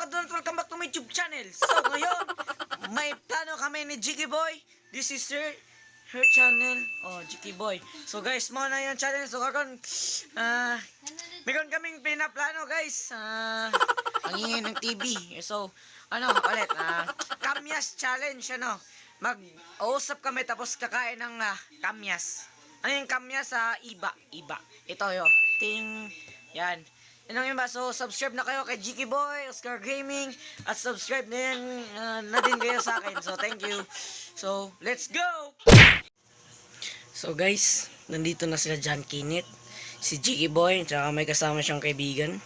Kadonat? Welcome back to my YouTube channel. So ngayon, may plano kami ni Jiggy Boy. This is her channel. Oh, Jiggy Boy. So guys, mo na yung channel. So karon, meron kaming pinaplano, guys. Ang ingay ng TV. So, ano, ulit, Kamyas challenge, ano. Mag-uusap kami tapos kakain ng kamyas. Ano yung kamyas sa iba? Iba. Ito yo. Ting. Yan. Yan ang iba. So, subscribe na kayo kay Jiggy Boy, Oscar Gaming, at subscribe na, yan, na din kayo sa akin. So, thank you. So, let's go! So, guys, nandito na sila John Kinit, si Jiggy Boy, tsaka may kasama siyang kaibigan.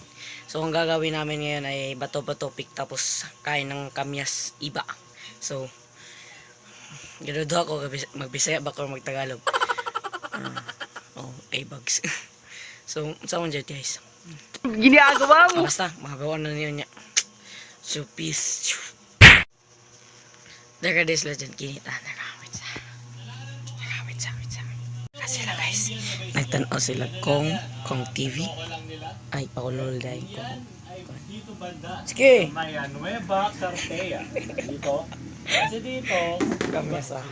So, ang gagawin namin ngayon ay bato-bato pick tapos kain ng kamyas iba. So, ganodo ako, magbisaya ba ako magtagalog? Oh, A-bugs. So, saan mo dyan, guys? Ginagawa mo! Basta, magawa na niyo niya. So, peace. Teka, this legend, kinita. Nakawit sa. Nakawit sa, wait sa. Kasi sila, guys. Nagtanaw sila kong TV. Ay, pakulol dahil kong. Dito banda. Sige! May Nueva Cartea. Dito. Kasi dito, Kami sa.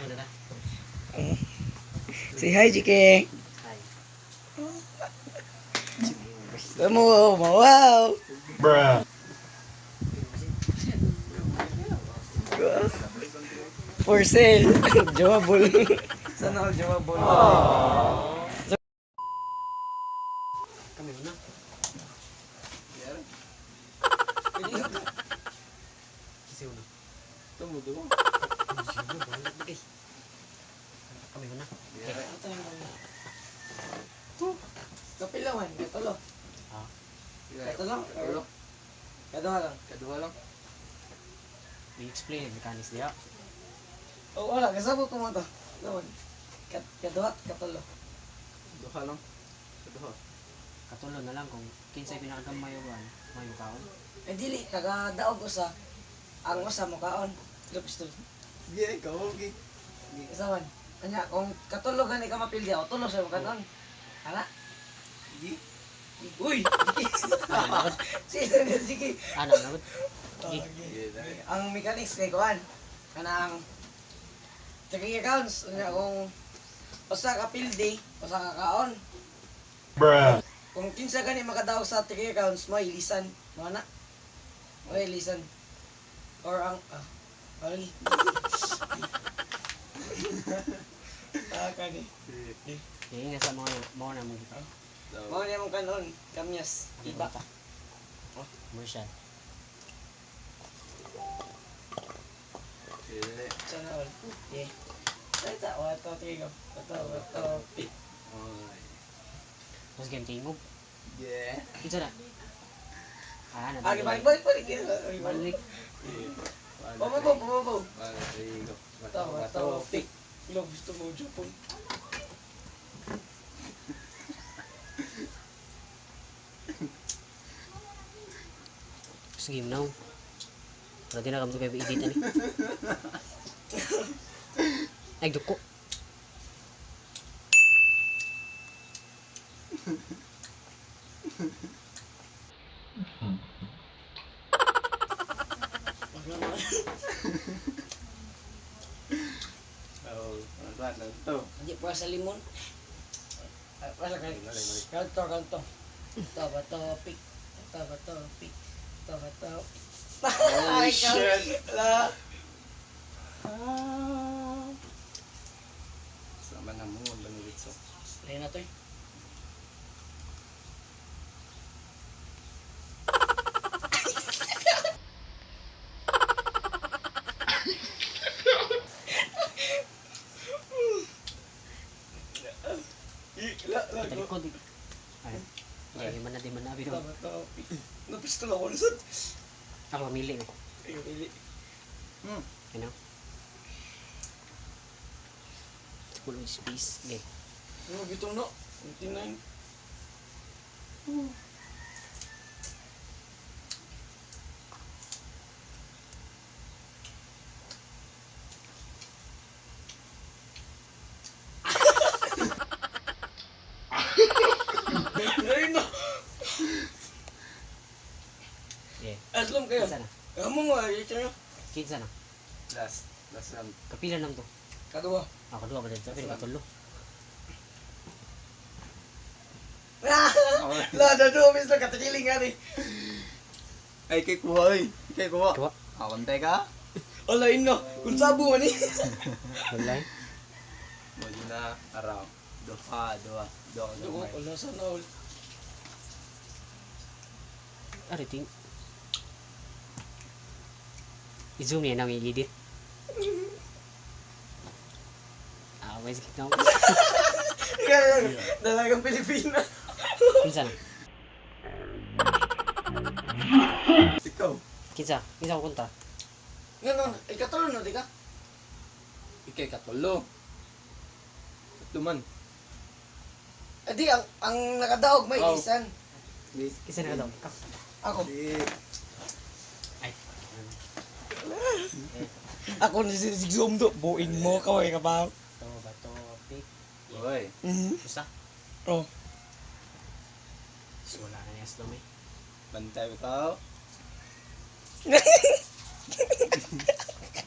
Say hi, GK. Hi. Mo, wow! Bruh. For sale. Jawable. Sana all jawable. Kami na. Kasi una. Kami una. Kapilawan, katulo. Ha? Katulo? Katulo. Kaduha lang. Kaduha lang. We explain mechanics diha. Oh, wala. Kasabot ko mo to. Lawan. Kaduha, katulo. Duha lang. Kaduha. Katulo na lang kung kinsay pinakagamay o ano, mayo kaon. Eh, dili. Taga-daog usa. Ang usa mo kaon. Lupis to. Sige, ikaw okay. Isawan. Anya, kung katulo gani ka mapildi ako, tulo sa mo kanon. Ana. Sige. Uy! Sige, sige. Ana na gud. Oh, Sige, dali. Ang mechanics kay kuan. Kanang checking accounts unya kung usa ka pildi, usa ka kaon. Bruh. Kung kinsa gani makadaog sa checking accounts mo ilisan mo na. Mo ilisan. Or ang lagi. Kani. Sige. Kaya nga sa mga mo na mo kita. Mao niya mong kanon, kamyas, iba. Commercial. Sige, dali. Sana all. Yeah. Ito, wato, tigo. Wato, wato, pick. Oy. Mas game tingog. Yeah. Kinsa na? Na. Ah, balik, balik, balik. Balik, balik. Balik. Sige. One, Pumabo, pumabo. One, three, go. Bato, Tawa, bato, tawa, pick. Ilo, gusto mo, Japon. Mas game now. Wala din na kami kay edit ani. Ay duko. Oh, one, two. Hindi pa sa limon. Ay, wala ka. Kanto, kanto. Tawa, tawa, pick. Tawa, tawa, pick. Tawa, tawa. Oh, Ay, shit. Wala. Sama na mo ang banilitso. Lagyan na to eh. La, la, Kita likod. Ay. Di man na di man na biro. Tawa, tawa, pick. Napistol ako na sad. Ako mamili eh. Ay, pili. You know? Full of space. Okay. Ano, bitong no? 29. Ayun na. Yeah. Aslom kay Kinsa na? Amo nga ito na. Kinsa na? Last. Last round. Kapila lang to. Kaduha. Ako duha ba dito? Pero katulo. La da do mis na katikiling nga ni. Ay, kay kuha ay. Kay kuha. Kuha. Ah, kontay ka? Wala ino. Kung sabo man ni. Wala eh. Mo na araw. Duha, duha. Duha ka gamay. Wala sa naul. Ari ting. I-zoom niya nang i-edit. Ah, wait, sikit na ako. Dalagang Pilipina. Kinsa na? Ikaw. Kinsa? Kinsa ko kontra? Nga no, ikatulo no di ka? Ikay katulo. Tatlo man. Adi ang nakadaog may Oh. isan. Kinsa na ka daw? Ako. Di. Ay. Ako ni si zoom do. Buing mo kaway ka ba? Bato, bato, pick. Oy. Mhm. Usa. Oh. So, wala na niya slow eh. Bantay bitaw.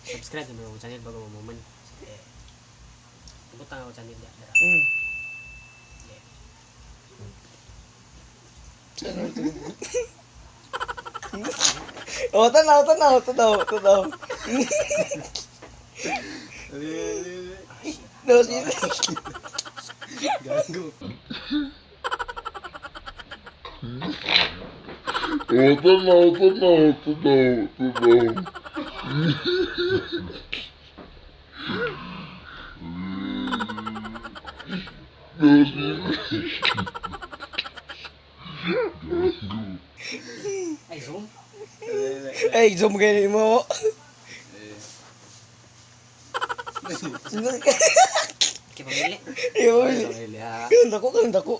Subscribe na mo akong channel bago mo man. Butang ako channel diya. Dara. Oh, tanaw, tanaw, tanaw, tanaw. No, si Gago. Oh, tanaw, tanaw, tanaw, tanaw. Ay, zoom. Ay, zoom kayo mo. Kaya pamili. Iyo, Pamili ha. kanang dako, kanang dako.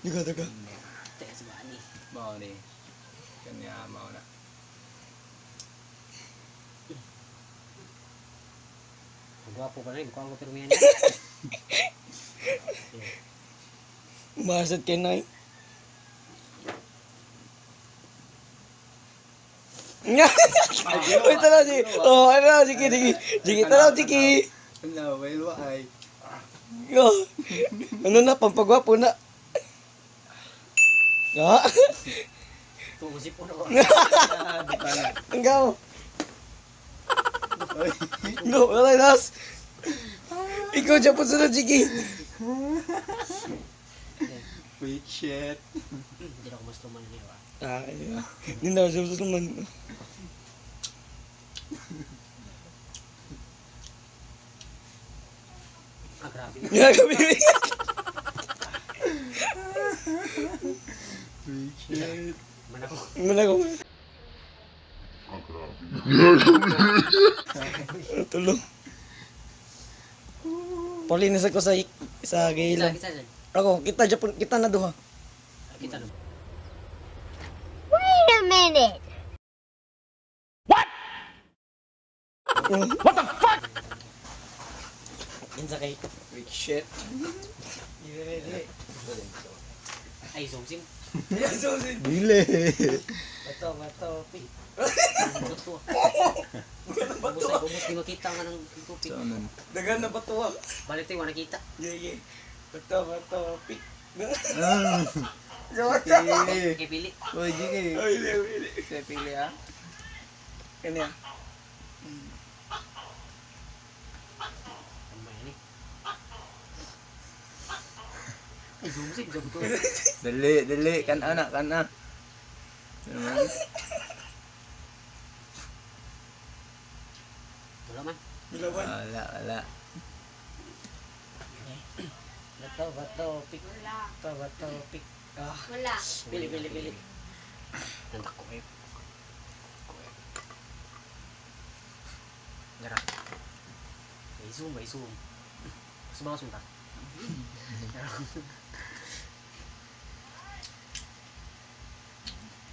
Daga, daga. Teka sa bani. Mao ni. Kanya mao na. Ang gwapo pa rin. Kuha ko pero yan. Masat kay Nay. Nga. Uy, tanaw si. Oh, ano, sige, sige. Sige, tanaw, sige. Ano, well, ay. Oh. Ano na, pampagwapo na. Ah, Tumusip po na ko. Ah, di pa na. ang gaw. Oy. No, wala nas. Ikaw dyan po sunod, sige. Wait, shit. Hindi na ako mas luman niya. Ah, yeah. Hindi na siya naman. Ah, grabe. Nga kami. Wait, shit. Man ako. Muna ko. Tulong. Paulinas ako sa Kita, Gayla. kita dyan. Ako, kita Japon, kita na duha. Ah, kita na. Wait a minute. Kinsa kay? Wait, shit. Ay, zoom sim. Dili. Bato, bato, pick. Bato. Ubus ay ubus di makita nga ng tubig. So, ano? Dagan na bato ah. Balik tayo, wala nakita. Yeah, yeah. Bato, bato, pick. Ah. Bato. Kay pili. Oy, Jiki. Ay, ili, ili. Sa pili ah. Kanya. Kamay ni. Ay, zoom sim. Zoom to. Dali, dali. Kana na, kana. Ano man? Wala man. Bilawan. Wala, wala. Bato, bato, pick. Bato, bato, pick. Ah, Wala. pili, pili, pili. Nandak ko eh. Ko eh. Dara. May zoom, may zoom. Gusto ba ako sunta?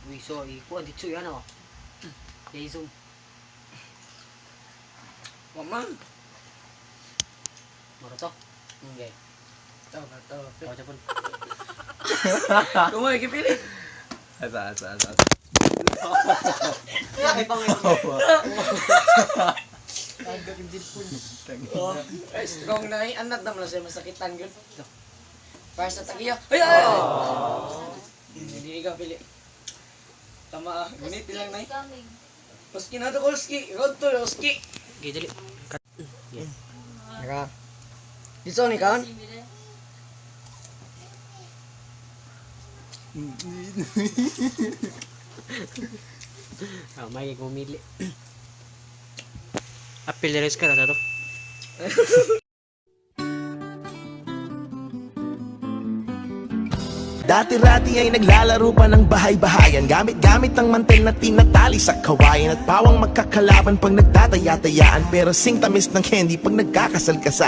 Uy, so, ikuan dito yan oh. May zoom. Mama. Maro to. Okay. Bato, bato, pick. Ako Japon. Kumoy, kipili. Asa, asa, asa. Ay, pang Oh, ay, strong na eh. Anat naman na siya masakitan yun. Para sa tagiya. Ay, ay, ay! Hindi ka pili. Tama ah. Gunit lang na eh. Oski na to, Oski. Road to, Oski. Okay, dali. Naka. Dito ni kaon? Ah, may gumili. Apil na rin ka na to. Dati-rati ay naglalaro pa ng bahay-bahayan, gamit-gamit ang mantel na tinatali sa kawayan, at pawang magkakalaban pag nagtataya-tayaan, pero sing tamis ng candy pag nagkakasal-kasal.